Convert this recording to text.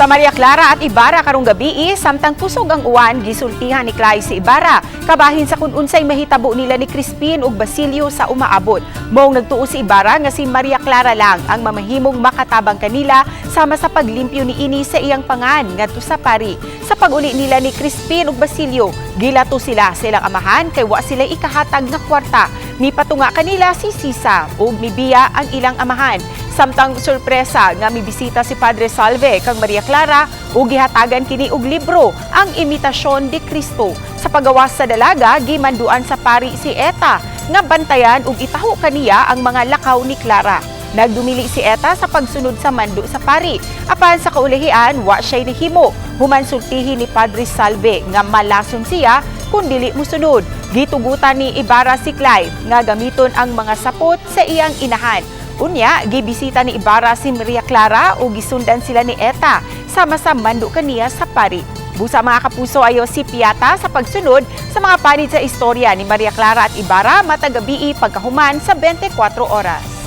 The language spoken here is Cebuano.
Sa Maria Clara at Ibarra karong gabi, samtang kusog ang uwan, gisultihan ni Clay si Ibarra kabahin sa kung unsay mahitabo nila ni Crispin ug Basilio sa umaabot. Maong nagtuo si Ibarra nga si Maria Clara lang ang mamahimong makatabang kanila, sama sa paglimpyo ni ini sa iyang pangan ngadto sa pari. Sa pag-uli nila ni Crispin ug Basilio, gilato sila sa ilang amahan kay wa sila ikahatag nga kwarta. Mipatunga kanila si Sisa ug mibiya ang ilang amahan. Samtang sorpresa nga mibisita si Padre Salve kang Maria Clara ug gihatagan kini og libro, ang Imitasyon de Cristo. Sa pagawas sa dalaga, gimanduan sa pari si Eta nga bantayan ug itaho kaniya ang mga lakaw ni Clara. Nagdumili si Eta sa pagsunod sa mando sa pari. Apan sa kaulihian, wa siya'y nahimo. Human sultihin ni Padre Salve nga malason siya kung dili musunod. Gitugutan ni Ibarra si Clive nga gamiton ang mga sapot sa iyang inahan. Unya, gibisita ni Ibarra si Maria Clara ug gisundan sila ni Eta sama sa mando kaniya sa pari. Busa, mga kapuso, ayo si Piata sa pagsunod sa mga panid sa istorya ni Maria Clara at Ibarra matag gabii pagkahuman sa 24 Oras.